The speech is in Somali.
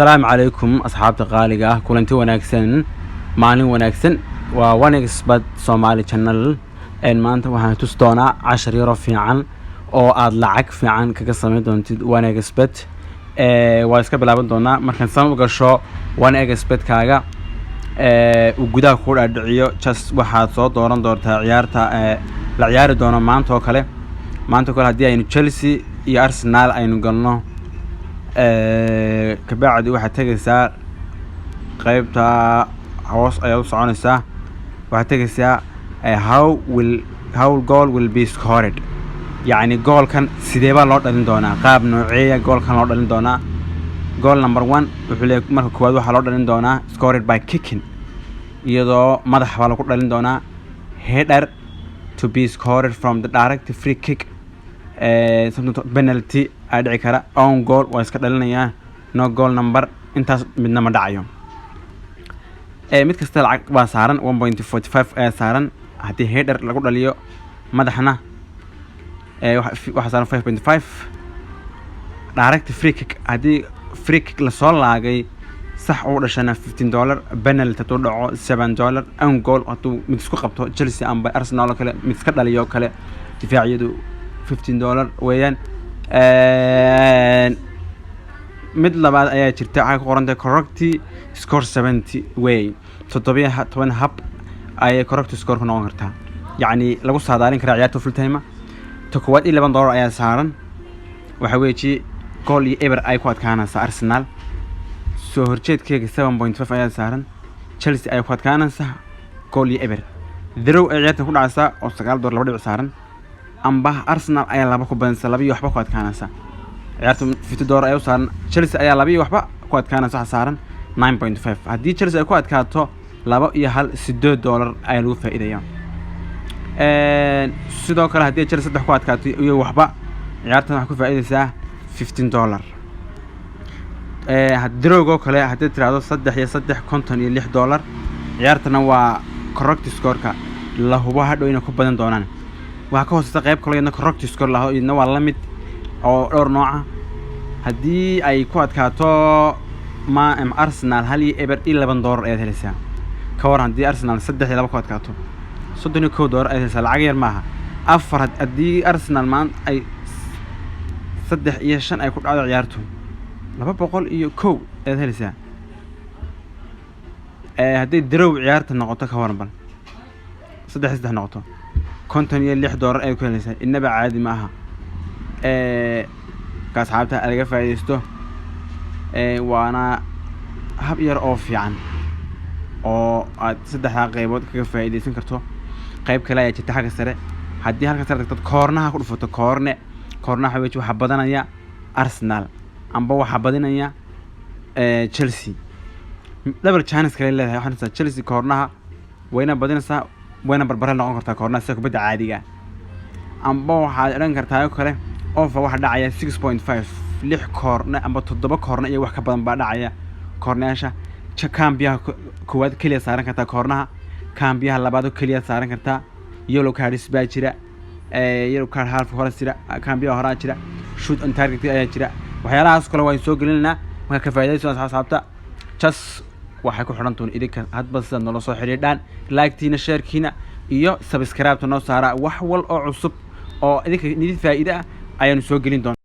Asalaamu calaykum, asxaabta qaaliga ah. Kulanti wanaagsan, maalin wanaagsan. Waa 1xBet Somali Channel. Maanta waxaan tusi doonaa cashar yaro fiican oo aada lacag fiican kaga sameyn doontid 1xBet. Waa iska bilaaban doonaa. Markaan san u gasho 1xBet-kaaga, uu gudaha ku dhaadhiciyo, just waxaad soo dooran doontaa ciyaarta la ciyaari doono maanta oo kale. Maanta oo kale haddii aynu Chelsea iyo Arsenal aynu galno, kabacdi waxaad tegaysaa qeybta hoos ayaad u soconaysaa. Waxaad tegaysaa how goal will be scored, yacni goolkan sidee baa loo dhalin doonaa, qaab nooceeya goolkan loo dhalin doonaa. Goal number one wuxuu leeyahy, marka koowaad waxaa loo dhalin doonaa scored by kicking, iyadoo madax baa lagu dhalin doonaa, header, to be scored from the direct free kick, penalty aa dhici kara, own goal waa iska dhalinayaan, no goal number. Intaas midna ma dhacayo. Mid kasta lacag baa saaran, 1.45 ayaa saaran. Haddii header lagu dhaliyo madaxna, waxaa saaran 5.5. Direct free kick, haddii free kick lasoo laagay sax uu dhashana, $15. Penalty hadduu dhaco, $7. Own goal hadduu mid isku qabto, Chelsea amba Arsenal oo kale, mid iska dhaliyo kale difaacyadu, $15 weeyaan. Mid labaad ayaa jirta, waxay ku qoran tahay correct score 70 way, 17 hab ayay correct score ku noqon kartaa, yacni lagu saadaalin karaa ciyaarta full time. Ta koowaad iyo $11 ayaa saaran. Waxa weeji gool iyo eber ay ku adkaanaysaa Arsenal. Soo horjeedkeega 7.5 ayaa saaran. Chelsea ay ku adkaanaysaa gool iyo eber. Draw ay ciyaarta ku dhacaysaa oo $9 laba dhibic saaran. Amba Arsenal ayaa laba ku badanaysa, laba iyo waxba ku adkaanaysa ciyaarta, $50 ayaa u saaran. Chelsea ayaa laba iyo waxba ku adkaanaysa, waxa saaran 9.5. Haddii Chelsea ay ku adkaato 2 iyo 1, $8 ayaa lagu faa'iidaya. Sidoo kale haddii Chelsea saddex ku adkaato iyo waxba, ciyaartan waxaa ku faa'iidaysaa $15. Draw-goo kale haddii tiraahdo 3 iyo 3, $56. Ciyaartana waa correct score-ka la hubo hadhow inay ku badan doonaan. Waxaa ka hooseysa qayb kaloo iyadna correct score laho, iyadna waa la mid oo dhowr nooca. Haddii ay ku adkaato ma Arsenal 1 iyo 0, iyo $11 ayaad helaysaa. Ka waran haddii Arsenal 3 iyo 2 ku adkaato? $31 ayaad helaysaa, lacag yar maaha. Afar, haddii Arsenal maanta ay 3 iyo 5 ay ku dhacdo ciyaartu, 201 ayaad helaysaa. Haddii draw ciyaarta noqoto, ka waran bal 3-3 noqoto? $56 ayaad ku helaysaa. Inaba caadi ma aha. Ka asxaabta laga faa'iidaysto, waana hab yar oo fiican oo aad saddexdaa qaybood kaga faa'iidaysan karto. Qayb kale ayaa jirta xagga sare. Haddii halka sare tagtod, corner-ha ku dhufato, corner, corner-ha weji waxaa badanaya Arsenal amba waxaa badinaya Chelsea. Double chance kale leedahay. Waxaan rabtaa Chelsea corner-ha wayna badinaysaa, wayna barbare noqon kartaa corner-ha sida kubadda caadiga. Amba waxaad odhan kartaa oo kale over waxaa dhacaya 6.5, lix corner amba toddoba corner iyo wax ka badan baa dhacaya. Corner-yaasha kambiyaha koowaad keliya saaran kartaa, corner-ha kambiyaha labaad oo keliya saaran kartaa. Yellow cards baa jira, yellow card half hore jira, kambiyaha horaa jira, shoot on target ayaa jira. Waxyaalahaas kale waan soo gelinaynaa. Marka ka faa'iidayso, asxaabta. Just waxay ku xidhan tuun idinka hadba sidaad noola soo xidhiidhaan. Like-tiina, share-kiina iyo subscribe-ta noo saara. Wax wal oo cusub oo idinka nidin faa'iide ah ayaanu soo gelin doonaa.